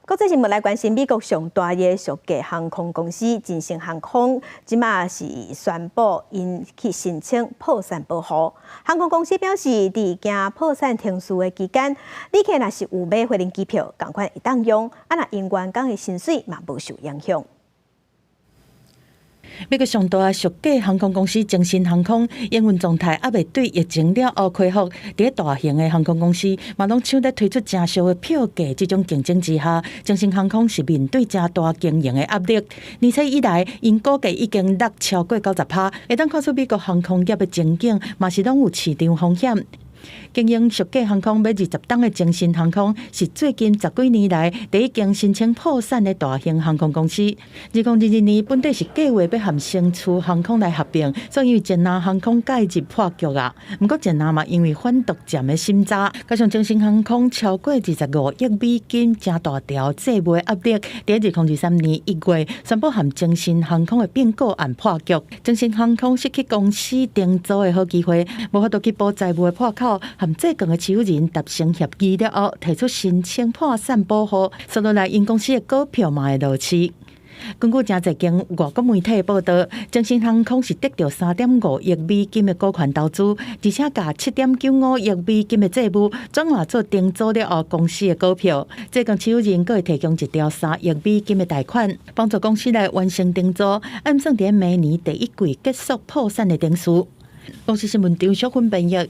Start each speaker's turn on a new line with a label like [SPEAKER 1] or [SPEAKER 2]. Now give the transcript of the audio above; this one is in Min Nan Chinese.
[SPEAKER 1] 國際新聞來關心，美國上大的屬價航空公司精神航空，這馬是宣布𪜶去申請破產保護。航空公司表示，佇行破產程序的期間，旅客若是有買飛輪機票，仝款會當用，啊若𪜶員工的薪水嘛無受影響。
[SPEAKER 2] 美國上大屬價航空公司精神航空營運狀態猶未對疫情了後恢復，佇大型的航空公司嘛攏搶咧推出誠俗的票價，這種競爭之下，精神航空是面對誠大經營的壓力。年初以來，𪜶股價已經落超過90趴，會當看出美國航空業的前景嘛是攏有市場風險。經營屬價航空欲20冬的精神航空，是最近十幾年來第一間申請破產的大型航空公司。2022年本底是計劃欲和星馳航空來合併，所以捷藍航空介入破局啊。毋過捷藍嘛因為反獨佔的審查，加上精神航空超過25億美金誠大條債務的壓力，佇2023年1月宣布和精神航空的併購案破局。精神航空失去公司重組的好機會，無法度去補債務的破口。和債權的持有人達成協議了後，提出申請破產保護，紲落來𪜶公司的股票嘛會落市。根據誠濟間外國媒體報道，精神航空是得著3.5億美金的股權投資，而且共7.95億美金的債務轉換做重組了後公司的股票。債權持有人閣會提供一條3億美金的貸款，幫助公司來完成重組，按算佇明年第一季結束破產的程序。公視新聞張淑芬編譯。